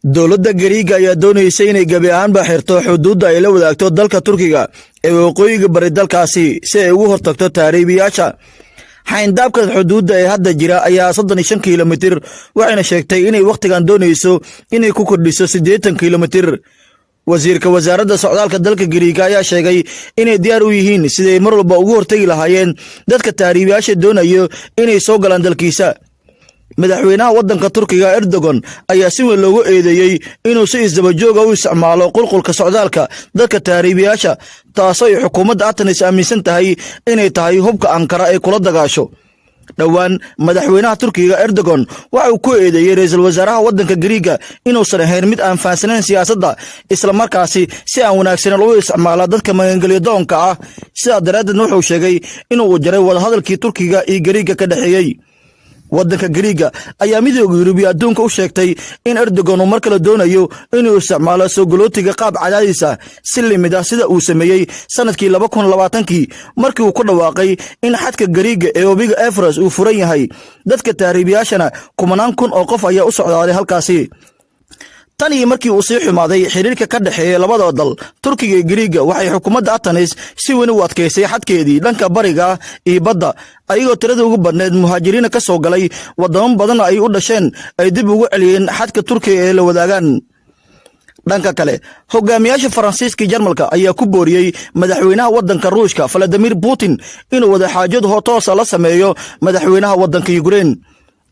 Dowladda Gariiga ayaa doonaysa inay gebi ahaanba xirto xuduudda ay la wadaagto dalka Turkiga ee waqooyiga bari dalkaasi, si ay ugu hortagto tahriibiyaasha. Xayndaabka xuduudda ee hadda jira ayaa 35 kilomitir, waxayna sheegtay inay wakhtigan doonayso inay ku kordhiso 80 kilomitir. Wasiirka wasaaradda socdaalka dalka Gariiga ayaa sheegay inay diyaar u yihiin siday mar walba ugu hortegi lahaayeen dadka tahriibiyaasha doonayo inay soo galaan dalkiisa. Madaxweynaha waddanka Turkiga Erdogan ayaa si weyn loogu eedeeyey inuu si isdabajooga u isticmaalo qulqulka socdaalka dadka tahriibiyaasha, taasoo ay xukuumadda Atenes aaminsan tahay inay tahay hubka Ankara ay kula dagaasho. Dhowaan madaxweynaha Turkiga Erdogan waxa uu ku eedeeyey ra'iisul wasaaraha waddanka Gariiga inuusan ahayn mid aan fahansanayn siyaasadda, islamarkaasi si aan wanaagsaneyn u isticmaala dadka magangelyo doonka ah. Sidaa daraaddeedna wuxuu sheegay inuu jaray wadahadalkii Turkiga iyo Gariiga ka dhexeeyey. Waddanka Gariiga ayaa Midooda Yurub iyo adduunka u sheegtay in Erdogan uu mar kale doonayo inuu isticmaalo soo galootiga qaab cadaadis ah, si limid ah sida uu sameeyey sannadkii 2020-kii, markii uu ku dhawaaqay in xadka Gariiga ee webiga Efros uu furan yahay dadka tahriibiyaashana. Kumanaan kun oo qof ayaa u socdaalay halkaasi. Tan iyo markii uu sii xumaaday xiriirka ka dhexeeya labada dal, Turkiga iyo Gariiga, waxay xukuumadda Atenes si weyn u adkaysay xadkeedii dhanka bariga iyo badda, ayagoo tirada ugu badneed muhaajiriina ka soo galay waddamo badan ay u dhasheen ay dib ugu celiyeen xadka Turkiga ee la wadaagaan. Dhanka kale, hogaamiyaasha Faransiiska iyo Jarmalka ayaa ku booriyey madaxweynaha waddanka Ruushka Valadimir Putin inuu wadaxaajad toosa la sameeyo madaxweynaha waddanka Yukrein.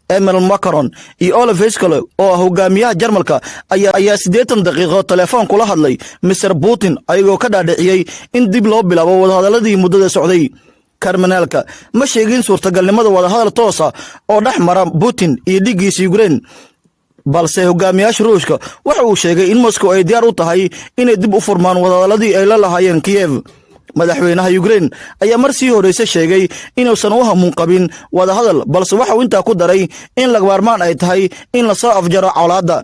Emmanuel Macron iyo Olaf Scholz oo ah hogaamiyaha Jarmalka ayaa 80 daqiiqo telefoon kula hadlay Mister Putin, ayagoo ka dhaadhiciyey in dib loo bilaabo wadahadaladii muddada socday. Kremlin-ka ma sheegin suurtagalnimada wadahadal toosa oo dhex mara Putin iyo dhiggiisa Yukrein, balse hogaamiyaasha Ruushka waxa uu sheegay in Moscow ay diyaar u tahay inay dib u furmaan wadahadaladii ay la lahaayeen Kiyev. Madaxweynaha Yukrein ayaa mar sii horreyse sheegay inuusan u hamuun qabin wadahadal, balse waxa uu intaa ku daray in lagamaarmaan ay tahay in lasoo afjaro colaadda.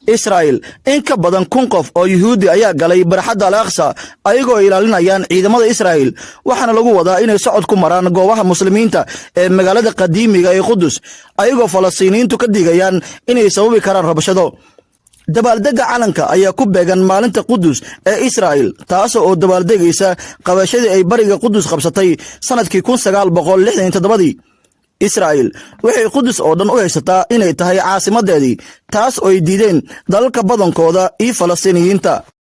Israa'il, in ka badan 1000 qof oo Yuhuudi ayaa galay barxadda Al Aqsa, ayagoo ilaalinayaan ciidamada Israa'il, waxaana lagu wadaa inay socod ku maraan goobaha Muslimiinta ee magaalada qadiimiga ee Qudus, ayagoo Falastiiniyiintu ka digayaan inay sababi karaan rabshado. Dabaaldegga calanka ayaa ku beegan maalinta Qudus ee Israa'il, taasoo oo dabaaldegaysa qabashadii ay bariga Qudus qabsatay sannadkii 1967-dii. Israa'il waxay Qudus oo dhan u haysataa inay tahay caasimaddeedii, taas oo ay diideen dalalka badankooda iyo Falastiiniyiinta.